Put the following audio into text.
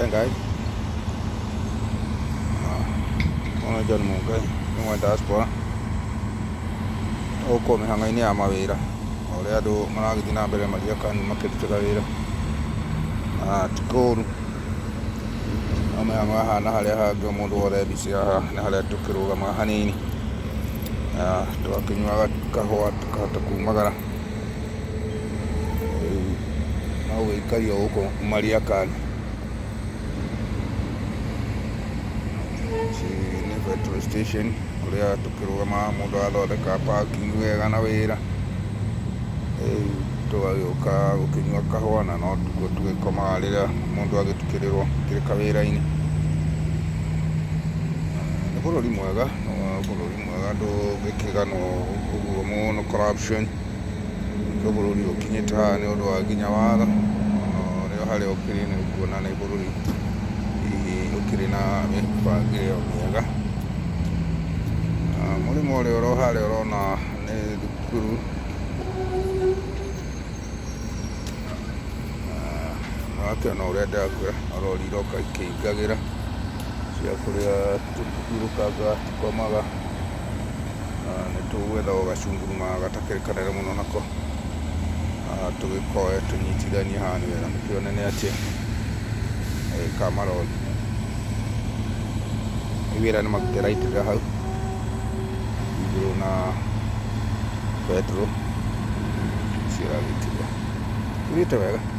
Ngai. Ũyũ John Mungai nĩ mwa diaspora gũkũ mĩhang'o-inĩ ya mawĩra, o ũrĩa andũ maragĩthiĩ na mbere Mariakani makĩrutaga wĩra, na ti kũũru, no mĩhang'o yahana harĩa hangĩ mũndũ wothe mbica haha nĩ harĩa tũkĩrũgamaga hanini, na tũgakĩnyua kahũa tũkahota kumagara, rĩu no gũikario gũkũ Mariakani. Ici nĩ petrol station kũrĩa tũkĩrũgamaga mũndũ agathondeka parking wega na wĩra, rĩu tũgagĩũka gũkĩnyua kahũa na no kuo tũgĩkomaga rĩrĩa mũndũ agĩtukĩrĩrwo akĩrĩ kawĩra-inĩ. Nĩ bũrũri mwega, nĩ bũrũri mwega ndũngĩkĩganwo ũguo mũno corruption. Nĩkĩo bũrũri ũyũ ũkinyĩte haha nĩ ũndũ wa nginya watho, ona ũrĩa harĩa ũkĩrĩ nĩ ũkuona nĩ bũrũri hihi ũkĩrĩ na mĩbangĩrĩro mĩega. Na mũrĩmo ũrĩa ũro harĩa ũrona nĩ thukuru, na nĩwakĩona ũrĩa ndĩrakwĩra, no rori iroka ikĩingagĩra cia kũrĩa tũhurũkaga tũkomaga. Na nĩ tũgwetha o gacunguruma gatakĩrĩ kanene mũno nako, tũgĩkoe tũnyitithanie haha nĩgetha mũkĩone nĩ atĩa ka marori. Wĩra nĩ maguta ĩraitĩrĩra hau igũrũ na betũrũ icio ĩragĩitĩrĩra. Thiĩte wega.